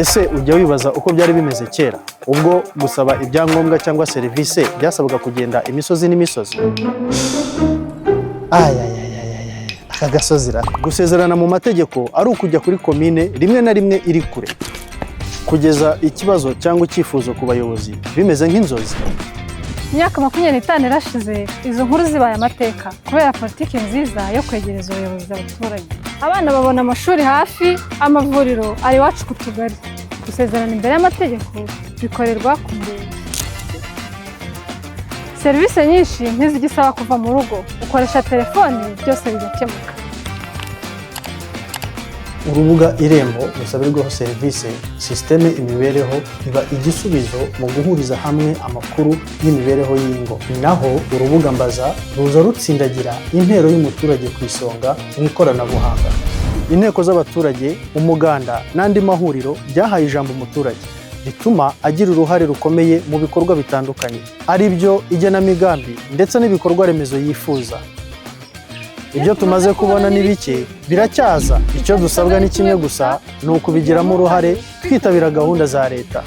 Ese ujya wibaza uko byari bimeze kera, ubwo gusaba ibyangombwa cyangwa serivisi byasabaga kugenda imisozi n'imisozi? Ayayayayaya, aka gasozi ra! Gusezerana mu mategeko ari ukujya kuri komine, rimwe na rimwe iri kure. Kugeza ikibazo cyangwa icyifuzo ku bayobozi bimeze nk'inzozi. Imyaka 25 irashize izo nkuru zibaye amateka kubera politiki nziza yo kwegereza ubuyobozi abaturage. Abana babona amashuri hafi, amavuriro ari iwacu ku tugari. Gusezerana imbere y'amategeko bikorerwa ku murenge. Serivisi nyinshi ntizigisaba kuva mu rugo, ukoresha telefoni byose bigakemuka. Urubuga Irembo rusabirwaho serivisi, sisiteme Imibereho iba igisubizo mu guhuriza hamwe amakuru y'imibereho y'ingo. Naho urubuga Mbaza ruza rutsindagira intero y'umuturage ku isonga mu ikoranabuhanga. Inteko z'abaturage, umuganda n'andi mahuriro byahaye ijambo umuturage, rituma agira uruhare rukomeye mu bikorwa bitandukanye, ari byo igenamigambi ndetse n'ibikorwa remezo yifuza. Ibyo tumaze kubona ni bike, biracyaza. Icyo dusabwa ni kimwe gusa, ni ukubigiramo uruhare, twitabira gahunda za leta.